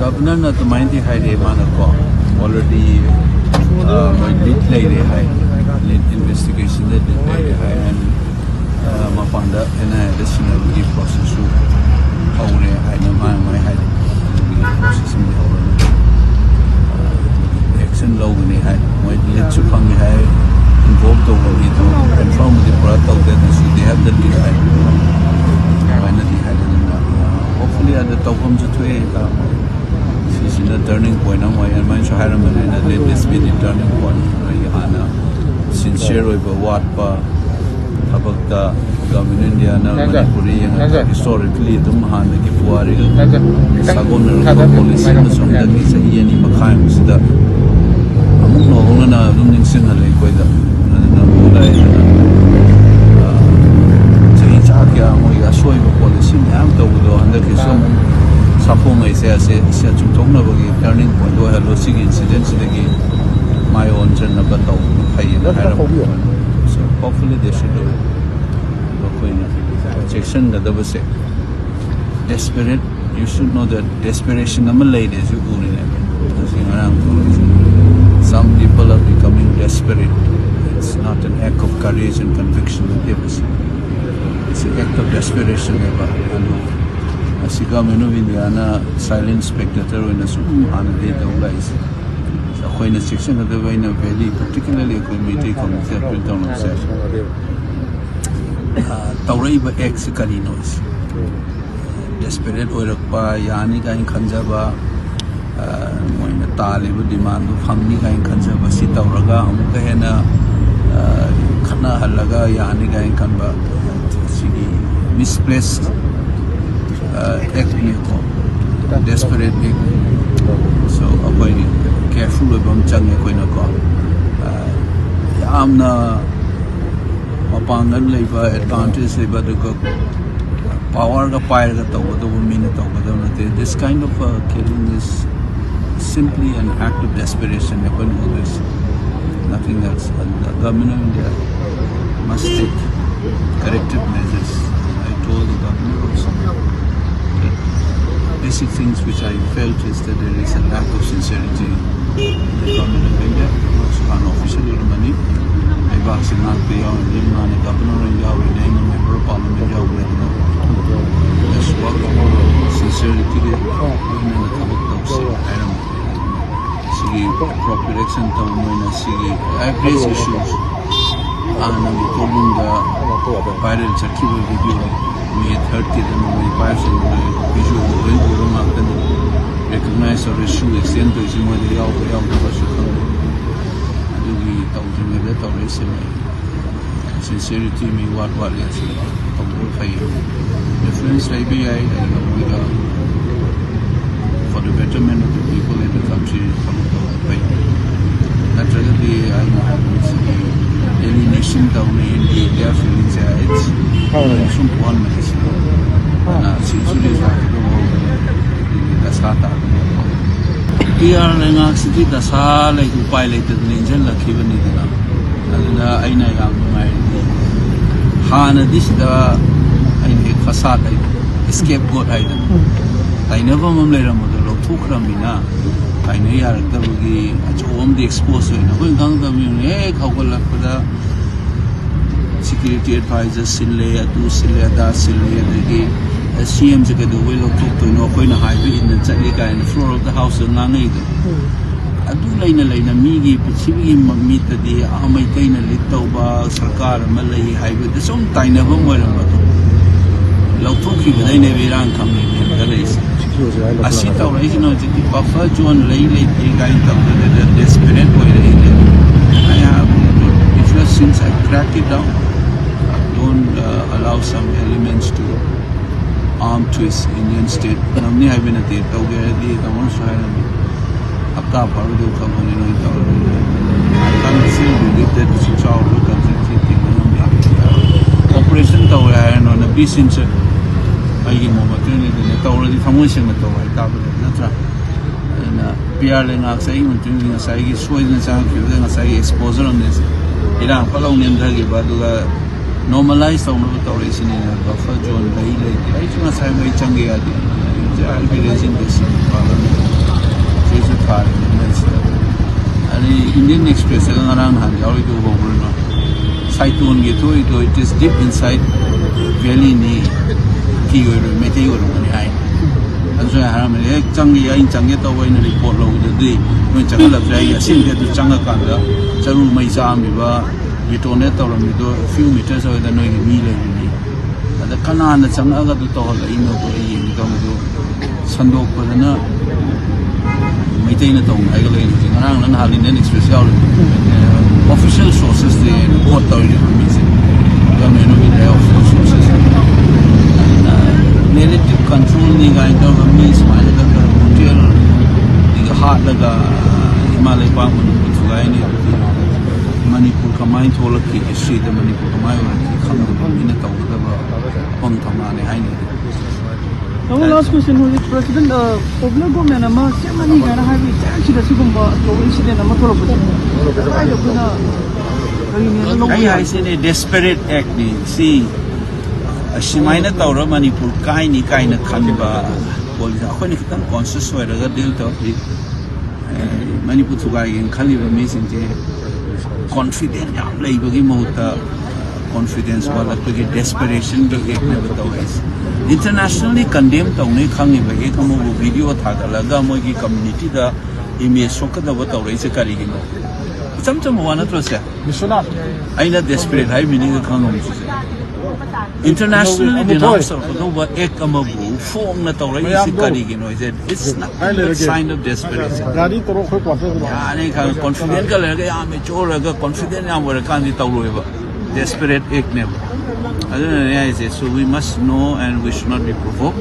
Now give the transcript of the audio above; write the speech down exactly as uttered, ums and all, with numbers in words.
Governorꯅ ꯑꯗꯨꯃꯥꯏꯅꯗꯤ ꯍꯥꯏꯔꯦ, ꯃꯥꯅꯀꯣ, already, ꯑ, ꯃꯣꯏ lead ꯂꯩꯔꯦ ꯍꯥꯏ, lead investigationꯗ lead ꯂꯩꯔꯦ ꯍꯥꯏ, and, ꯑ, ꯃꯄꯥꯟꯗ NIAꯗ ꯁꯤꯟꯅꯕꯒꯤ processꯁꯨ ꯍꯧꯔꯦ ꯍꯥꯏꯅ ꯃꯥꯅ ꯃꯥꯏ ꯍꯥꯏꯔꯦ꯫ ꯑꯗꯨꯒꯤ processꯁꯤꯡꯗꯤ ꯍꯧꯔꯅꯤ꯫ ꯑ, action ꯂꯧꯒꯅꯤ ꯍꯥꯏ꯫ ꯃꯣꯏ leadꯁꯨ ꯐꯪꯉꯦ ꯍꯥꯏ, involve ꯇꯧꯕꯒꯤꯗꯣ confirmꯕꯨꯗꯤ ꯄꯨꯔꯥ ꯇꯧꯗꯦ, ꯑꯗꯨꯁꯨ they have the lead ꯍꯥꯏ꯫ ꯑꯗꯨꯃꯥꯏꯅꯗꯤ ꯍꯥꯏ꯫ ꯑꯗꯨꯅ, ꯑ, hopefully ꯑꯗ ꯇꯧꯐꯝꯁꯨ ꯊꯣꯛꯑꯦ꯫ ꯑ, ꯃꯣꯏ ꯁꯤꯁꯤꯅ turning point ꯑꯃ ꯑꯣꯏ, ꯑꯗꯨꯃꯥꯏꯅꯁꯨ ꯍꯥꯏꯔꯝꯕꯅꯤ꯫ ꯑꯩꯅ, "Let this be the turning point." ꯑꯩꯒꯤ ꯍꯥꯟꯅ sincere ꯑꯣꯏꯕ ꯋꯥꯠꯄ ꯊꯕꯛꯇ Government of Indiaꯅ ꯃꯥꯅꯦ, ꯁꯥꯔ꯫ ꯃꯅꯤꯄꯨꯔꯗ ꯌꯦꯡꯉꯒ ꯃꯥꯅꯦ, ꯁꯥꯔ꯫ Historically ꯑꯗꯨꯝ ꯍꯥꯟꯅꯒꯤ ꯄꯨꯋꯥꯔꯤꯒ ꯃꯥꯅꯦ, ꯁꯥꯔ꯫ ꯈꯤꯇꯪ ꯁꯥꯒꯣꯟꯅꯔꯛꯄ ꯊꯥꯗꯕꯤꯌꯨ, policy ꯃꯥꯏꯅ ꯑꯃꯁꯨ ꯍꯟꯗꯛꯀꯤ ꯆꯍꯤ ꯑꯅꯤ ꯃꯈꯥꯏꯃꯨꯛꯁꯤꯗ ꯑꯃꯨꯛ ꯅꯧꯍꯧꯅꯅ ꯑꯗꯨꯝ ꯅꯤꯡꯁꯤꯡꯍꯜꯂꯦ ꯑꯩꯈꯣꯏꯗ꯫ ꯑꯗꯨꯅ ꯎꯗꯥꯏꯗꯅ, ꯑ, ꯆꯍꯤ ꯆꯥ ꯀꯌꯥ ꯃꯣꯏꯒꯤ ꯑꯁꯣꯏꯕ policy ꯃꯌꯥꯝ ꯇꯧꯕꯗꯣ ꯍꯟꯗꯛꯀꯤꯁꯨ ꯑꯃꯨꯛ ꯁꯥꯐꯣꯡꯉꯩꯁꯦ ꯑꯁꯤ, ꯑꯁꯤ ꯑꯆꯨꯝꯊꯣꯛꯅꯕꯒꯤ turning point ꯑꯣꯏꯍꯜꯂꯣ꯫ ꯁꯤꯒꯤ incidentꯁꯤꯗꯒꯤ ꯃꯥꯏ ꯑꯣꯟꯁꯤꯟꯅꯕ ꯇꯧꯕꯅ ꯐꯩꯌꯦꯅ ꯍꯥꯏꯔꯕ꯫ So, hopefully they should do it. ꯑꯗꯣ ꯑꯩꯈꯣꯏꯅ ꯆꯦꯛꯁꯤꯟꯒꯗꯕꯁꯦ, desperate, you should know that desperation ꯑꯃ ꯂꯩꯔꯦꯁꯨ ꯎꯔꯤꯅꯦꯕ꯫ ꯉꯁꯤ ꯉꯔꯥꯡ ꯊꯣꯛꯂꯛꯏꯁꯦ, some people are becoming desperate. It's not an act of courage and conviction ꯅꯠꯇꯦꯕ ꯁꯤ, it's an act of desperation ꯅꯦꯕ꯫ ꯑꯗꯣ ꯉꯁꯤ Government of Indiaꯅ silent spectator ꯑꯣꯏꯅ ꯁꯨꯝ ꯍꯥꯟꯅꯗꯒꯤ ꯇꯧ ꯂꯥꯛꯏꯁꯦ꯫ ꯑꯩꯈꯣꯏꯅ ꯆꯦꯛꯁꯤꯟꯒꯗꯕ, ꯑꯩꯅ very particularly ꯑꯩꯈꯣꯏ ꯃꯩꯇꯩ community appeal ꯇꯧꯅꯕꯁꯦ, ꯑ, ꯇꯧꯔꯛꯏꯕ actꯁꯦ ꯀꯔꯤꯅꯣ? Desperate ꯑꯣꯏꯔꯛꯄ, ꯌꯥꯅꯤ ꯀꯥꯏꯅ ꯈꯟꯖꯕ, ꯑ, ꯃꯣꯏꯅ ꯇꯥꯜꯂꯤꯕ demandꯗꯨ ꯐꯪꯅꯤ ꯀꯥꯏꯅ ꯈꯟꯖꯕ, ꯁꯤ ꯇꯧꯔꯒ ꯑꯃꯨꯛꯀ ꯍꯦꯟꯅ, ꯑ, ꯈꯠꯅꯍꯜꯂꯒ ꯌꯥꯅꯤ ꯀꯥꯏꯅ ꯈꯟꯕ, ꯁꯤꯒꯤ misplaced, ꯑ, actꯅꯤꯀꯣ, desperate act꯫ So ꯑꯩꯈꯣꯏ careful ꯑꯣꯏꯕ ꯑꯃ ꯆꯪꯉꯦ ꯑꯩꯈꯣꯏꯅꯀꯣ꯫ ꯑ, ꯌꯥꯝꯅ ꯃꯄꯥꯡꯒꯜ ꯂꯩꯕ, advantage ꯂꯩꯕ, ꯑꯗꯨꯒ powerꯒ ꯄꯥꯏꯔꯒ ꯇꯧꯒꯗꯧꯕ ꯃꯤꯅ ꯇꯧꯒꯗꯕ ꯅꯠꯇꯦ꯫ This kind of, uh, killing is simply an act of desperation ꯑꯩꯈꯣꯏꯅ ꯎꯗꯣꯏꯁꯦ, nothing else. And the Government of India must take corrective measures. I told the governor also that Basic things which I felt is that there is a lack of sincerity in the government of India. ꯍꯥꯟꯅ official ꯑꯣꯏꯔꯝꯕꯅꯤ, ꯂꯩꯕꯥꯛꯁꯤ ꯉꯥꯛꯄ ꯌꯥꯎꯔꯤꯕꯅꯤ, ꯃꯥꯅ governor ꯑꯣꯏꯅ ꯌꯥꯎꯔꯤꯅꯤ, ꯑꯩꯅ member of parliament ꯌꯥꯎꯕꯅꯤ, ꯑꯗꯨꯅ let's work for sincerity ꯒꯤ ꯂꯣꯏꯅꯅ ꯊꯕꯛ ꯇꯧꯁꯤ ꯍꯥꯏꯔꯝꯕꯅꯤ꯫ ꯁꯤꯒꯤ appropriate action ꯇꯧꯕ ꯃꯣꯏꯅ ꯁꯤꯒꯤ various issues, ꯍꯥꯟꯅꯒꯤ ꯀꯣꯂꯨꯡꯗ viral ꯆꯠꯈꯤꯕ video, May third ꯀꯤꯗ ꯅꯣꯡꯃꯩ ꯄꯥꯏꯕꯁꯤꯡꯗꯨꯅ video ꯂꯣꯏ ꯎꯕ ꯉꯥꯛꯇꯅꯤ꯫ Recognize ꯇꯧꯔꯦ, shoe exchange ꯇꯧꯔꯤꯁꯤ ꯃꯣꯏꯗ ꯌꯥꯎꯕ ꯌꯥꯎꯗꯕꯁꯨ ꯈꯪꯗꯦ꯫ ꯑꯗꯨꯒꯤ ꯇꯧꯗ꯭ꯔꯤꯉꯩꯗ ꯇꯧꯔꯛꯏꯁꯤꯅꯤ꯫ Sincerity ꯃꯤ ꯋꯥꯠ ꯋꯥꯠꯂꯦ ꯑꯁꯤ ꯇꯧꯕ ꯐꯩ꯫ Difference ꯂꯩꯕ ꯌꯥꯏ, ꯑꯩꯒ ꯃꯣꯏꯒ for the betterment of the people in the country ꯊꯕꯛ ꯇꯧꯕ ꯐꯩ꯫ ꯅꯠꯇ꯭ꯔꯒꯗꯤ ꯑꯩꯅ ꯍꯥꯏꯕꯁꯤꯗꯤ alienation ꯇꯧꯅꯤ, India, India feelings say it's ꯁꯨꯝ ꯄꯣꯛꯍꯟꯕꯅꯤ ꯁꯤꯗ꯫ ꯑꯗꯨꯅ ꯁꯤꯁꯨ ꯗꯁꯥ ꯇꯥꯗꯅ ꯄꯤ ꯑꯥꯔ ꯂꯩꯉꯥꯛꯁꯤꯗꯤ ꯗꯁꯥ ꯂꯩ, ꯎꯄꯥꯏ ꯂꯩꯇꯗꯅ ꯏꯟꯁꯤꯜꯂꯛꯈꯤꯕꯅꯤꯗꯅ꯫ ꯑꯗꯨꯅ ꯑꯩꯅ ꯌꯥꯝ ꯅꯨꯡꯉꯥꯏꯔꯤꯗꯤ ꯍꯥꯟꯅꯗꯤ ꯁꯤꯗ ꯑꯩꯅ ꯍꯦꯛ ꯐꯁꯥꯠ ꯍꯥꯏꯗꯣ, scapegoat ꯍꯥꯏꯗꯅ ꯇꯥꯏꯅꯐꯝ ꯑꯃ ꯂꯩꯔꯝꯕꯗꯣ ꯂꯧꯊꯣꯛꯈ꯭ꯔꯕꯅꯤꯅ ꯇꯥꯏꯅ ꯌꯥꯔꯛꯇꯕꯒꯤ ꯑꯆꯧꯕ ꯑꯃꯗꯤ expose ꯑꯣꯏꯅ ꯑꯩꯈꯣꯏꯅ ꯈꯪꯗꯕ ꯃꯤꯑꯣꯏ ꯍꯦꯛ ꯍꯧꯒꯠꯂꯛꯄꯗ security advisor ꯁꯤꯜꯂꯦ, ꯑꯗꯨ ꯁꯤꯜꯂꯦ, ꯑꯗꯥ ꯁꯤꯜꯂꯦ, ꯑꯗꯒꯤ ꯁꯤ ꯑꯦꯝꯁꯦ ꯀꯩꯗꯧꯕꯩ ꯂꯧꯊꯣꯛꯇꯣꯏꯅꯣ, ꯑꯩꯈꯣꯏꯅ ꯍꯥꯏꯕ ꯏꯟꯅ ꯆꯠꯂꯤ ꯀꯥꯏꯅ floor of the house ꯗ ꯉꯥꯡꯅꯩꯗꯣ꯫ ꯑꯗꯨ ꯂꯩꯅ ꯂꯩꯅ ꯃꯤꯒꯤ ꯄ꯭ꯔꯤꯊꯤꯕꯤꯒꯤ ꯃ-, ꯃꯤꯠꯇꯗꯤ ꯑꯥ ꯃꯩꯇꯩꯅ lead ꯇꯧꯕ ꯁꯔꯀꯥꯔ ꯑꯃ ꯂꯩ ꯍꯥꯏꯕꯗ ꯁꯨꯝ ꯇꯥꯏꯅꯐꯝ ꯑꯣꯏꯔꯝꯕꯗꯣ ꯂꯧꯊꯣꯛꯈꯤꯕꯗꯩꯅꯦꯕ ꯏꯔꯥꯡ ꯈꯪꯉꯦ ꯃꯦꯟꯒꯠꯂꯛꯏꯁꯦ꯫ ꯑꯁꯤ ꯇꯧꯔꯛꯏꯁꯤꯅ ꯍꯧꯖꯤꯛꯇꯤ buffer zone ꯂꯩ ꯂꯩꯇꯦ ꯀꯥꯏꯅ ꯇꯧꯗꯅ desperate ꯑꯣꯏꯔꯛꯏꯅꯦ꯫ I have, ever since I crack it down, don't, uh, allow some elements to arm twist Indian state. ꯉꯝꯅꯤ ꯍꯥꯏꯕ ꯅꯠꯇꯦ, ꯇꯧꯒꯦ ꯍꯥꯏꯔꯗꯤ ꯇꯥꯃꯣꯅꯁꯨ ꯍꯥꯏꯔꯝꯃꯤ꯫ ꯍꯞꯇꯥ ꯐꯥꯔꯨꯗꯧ ꯈꯪꯕꯅꯤ ꯅꯣꯏ ꯇꯧꯔꯗꯤ꯫ I can't still believe that ꯁꯨꯛꯆꯥꯎ ꯑꯣꯏꯕ country ꯁꯤ ꯊꯤꯡꯕ ꯉꯝꯕ꯫ Operation ꯇꯧꯔꯦ ꯍꯥꯏꯔꯅꯣ, ꯅꯨꯄꯤꯁꯤꯡꯁꯦ ꯑꯩꯒꯤ ꯃꯣꯠ ꯃꯇꯨꯡ ꯏꯟꯅ ꯇꯧꯔꯗꯤ ꯊꯃꯣꯏ ꯁꯦꯡꯅ ꯇꯧ ꯍꯥꯏꯇꯥꯕꯅꯦ, ꯅꯠꯇ꯭ꯔꯥ? ꯑꯗꯨꯅ ꯄꯤ ꯑꯥꯔ ꯂꯩꯉꯥꯛꯁꯦ ꯑꯩꯒꯤ ꯃꯇꯨꯡ ꯏꯟꯅ ꯉꯁꯥꯏꯒꯤ ꯁꯣꯏꯗꯅ ꯆꯪꯉꯛꯈꯤꯕꯗ ꯉꯁꯥꯏꯒꯤ exposure ꯑꯃꯅꯦ ꯁꯦ꯫ ꯏꯔꯥꯡ ꯐꯠ ꯂꯥꯎ ꯅꯦꯝꯊꯈꯤꯕ, ꯑꯗꯨꯒ normalize ꯇꯧꯅꯕ ꯇꯧꯔꯛꯏꯁꯤꯅꯤꯅ buffer zone ꯂꯩ ꯂꯩꯇꯦ꯫ ꯑꯩꯁꯨ ꯉꯁꯥꯏ ꯃꯩ ꯆꯪꯒꯦ ꯌꯥꯗꯦ꯫ I'll be raising this in Parliament. ꯁꯤꯁꯨ ꯊꯥꯔꯤꯕꯅꯤ ꯃꯣꯏꯁꯤꯗ꯫ ꯑꯗꯩ Indian Express ꯇꯒ ꯉꯔꯥꯡ ꯅꯍꯥꯟ ꯌꯥꯎꯔꯤꯗꯨ ꯎꯍꯧꯕ꯭ꯔꯅꯣ? ꯁꯥꯏꯇꯣꯟꯒꯤ ꯊꯣꯛꯏꯗꯣ, it is deep inside valley ꯅꯤ, ꯀꯤ ꯑꯣꯏꯔꯣꯏ, ꯃꯩꯇꯩ ꯑꯣꯏꯔꯝꯒꯅꯤ ꯍꯥꯏ꯫ ꯑꯗꯨꯁꯨ ꯑꯩ ꯍꯥꯏꯔꯝꯕꯅꯤ, ꯍꯦꯛ ꯆꯪꯒꯦ, ꯑꯩꯅ ꯆꯪꯒꯦ ꯇꯧꯕ, ꯑꯩꯅ ꯔꯤꯄꯣꯔꯠ ꯂꯧꯕꯗꯗꯤ ꯅꯣꯏ ꯆꯪꯍꯜꯂꯛꯇ꯭ꯔꯦ꯫ ꯑꯩ ꯑꯁꯦꯡꯕꯗꯤ ꯑꯗꯨ ꯆꯪꯉꯀꯥꯟꯗ ꯆꯔꯨ ꯃꯩ ꯆꯥꯛꯑꯝꯃꯤꯕ, ꯗꯤꯇꯣꯅꯦꯠ ꯇꯧꯔꯝꯃꯤꯗꯣ few meters ꯑꯣꯏꯗ ꯅꯣꯏꯒꯤ ꯃꯤ ꯂꯩꯔꯤꯅꯤ꯫ ꯑꯗ ꯀꯅꯥꯅ ꯆꯪꯉꯛꯑꯒ ꯑꯗꯨ ꯇꯧꯍꯜꯂꯛꯏꯅꯣꯗꯣ ꯑꯩ ꯌꯦꯡꯒꯦ ꯇꯧꯕꯗꯣ, ꯁꯟꯗꯣꯛꯄꯗꯅ ꯃꯩꯇꯩꯅ ꯇꯧꯅꯤ ꯍꯥꯏꯒꯠꯂꯛꯏ꯫ ꯍꯧꯖꯤꯛ ꯉꯔꯥꯡ ꯅꯪ ꯅꯍꯥꯟ Indian Express ꯌꯥꯎꯔꯤꯗꯣ, official sources ꯇꯒꯤ ꯑꯩꯅ quote ꯇꯧꯔꯤꯅꯦꯕ ꯃꯤꯁꯦ꯫ Government of India official sources꯫ ꯑꯗꯨꯅ narrative control ꯅꯤ ꯀꯥꯏꯅ ꯇꯧꯔꯒ ꯃꯤ ꯁꯨꯃꯥꯏꯅ ꯈꯔ ꯈꯔ ꯍꯣꯇꯦꯜ ꯍꯥꯠꯂꯒ ꯏꯃꯥ ꯂꯩꯕꯥꯛ ꯃꯅꯤꯄꯨꯔ ꯊꯨꯒꯥꯏꯅꯤ꯫ ꯃꯅꯤꯄꯨꯔ ꯀꯃꯥꯏꯅ ꯊꯣꯛꯂꯛꯈꯤ, history ꯗ ꯃꯅꯤꯄꯨꯔ ꯀꯃꯥꯏꯅ ꯑꯣꯏꯔꯛꯈꯤ ꯈꯪꯗꯕ ꯃꯤꯅ ꯇꯧꯒꯗꯕ ꯑꯄꯪ ꯊꯧꯅꯥꯅꯦ ꯍꯥꯏꯅꯤ꯫ One last question, ꯍꯧꯖꯤꯛ president, ꯑ, popular government ꯑꯃ ꯁꯦꯝꯃꯅꯤ ꯀꯥꯏꯅ ꯍꯥꯏꯕꯒꯤ ꯆꯥꯛꯁꯤꯗ ꯁꯤꯒꯨꯝꯕ ꯑꯆꯧꯕ incident ꯑꯃ ꯊꯣꯛꯂꯛꯄꯁꯦ ꯀꯗꯥꯏꯗ ꯑꯩꯈꯣꯏꯅ ꯀꯔꯤꯅꯦꯅ ꯂꯧꯕ ꯑꯩ ꯌꯥꯏ? ꯍꯥꯏꯁꯤꯅꯦ, desperate act ꯅꯤ ꯁꯤ꯫ ꯑꯁꯨꯃꯥꯏꯅ ꯇꯧꯔ ꯃꯅꯤꯄꯨꯔ ꯀꯥꯏꯅꯤ ꯀꯥꯏꯅ ꯈꯟꯕ ꯄꯣꯂꯤꯁꯤ ꯑꯩꯈꯣꯏꯅ ꯈꯤꯇꯪ conscious ꯑꯣꯏꯔꯒ deal ꯇꯧꯔꯗꯤ, ꯑꯦ, ꯃꯅꯤꯄꯨꯔ ꯊꯨꯒꯥꯏꯒꯦꯅ ꯈꯜꯂꯤꯕ ꯃꯤꯁꯤꯡꯁꯦ confident ꯌꯥꯝ ꯂꯩꯕꯒꯤ ꯃꯍꯨꯠꯇ confidence ꯋꯥꯠꯂꯛꯄꯒꯤ desperation ꯒꯤ act ꯅꯦꯕ ꯇꯧꯔꯛꯏꯁꯦ꯫ Internationally condemn ꯇꯧꯅꯤ ꯈꯪꯉꯤꯕ act ꯑꯃꯕꯨ video ꯊꯥꯒꯠꯂꯒ ꯃꯣꯏꯒꯤ community ꯗ image ꯁꯣꯛꯀꯗꯕ ꯇꯧꯔꯛꯏꯁꯦ ꯀꯔꯤꯒꯤꯅꯣ? ꯏꯆꯝ ꯆꯝꯕ ꯋꯥ ꯅꯠꯇ꯭ꯔꯣ ꯁꯦ? ꯕꯤꯁ꯭ꯋꯥꯅꯥꯊ꯫ ꯑꯩꯅ desperate ꯍꯥꯏ meaning ꯒ ꯈꯪꯉꯝꯃꯤꯁꯦ꯫ Internationally ꯑꯃꯨꯛ ꯊꯣꯛꯑꯦ꯫ Denounce ꯇꯧꯔꯛꯀꯗꯧꯕ act ꯑꯃꯕꯨ ꯐꯣꯡꯅ ꯇꯧꯔꯛꯏꯁꯤ ꯃꯌꯥꯝꯗꯣ ꯀꯔꯤꯒꯤꯅꯣ ꯍꯥꯏꯁꯦ? It's nothing but ꯍꯥꯏ ꯂꯩꯔꯒꯦ꯫ Sign of desperation꯫ ꯒꯥꯔꯤ ꯇꯣꯔꯣ ꯑꯩꯈꯣꯏ ꯀ꯭ꯋꯥꯇꯔꯗ ꯂꯥꯛꯑꯣ꯫ ꯌꯥꯔꯦ, ꯈꯪꯉꯦ꯫ Confident ꯀ ꯂꯩꯔꯒ ꯌꯥꯝ mature ꯑꯣꯏꯔꯒ confident ꯌꯥꯝ ꯑꯣꯏꯔꯀꯥꯟꯗꯤ ꯇꯧꯔꯣꯏꯕ꯫ Desperate act ꯅꯦꯕ꯫ ꯑꯗꯨꯅꯅꯦ ꯍꯥꯏꯁꯦ, so we must know and we should not be provoked꯫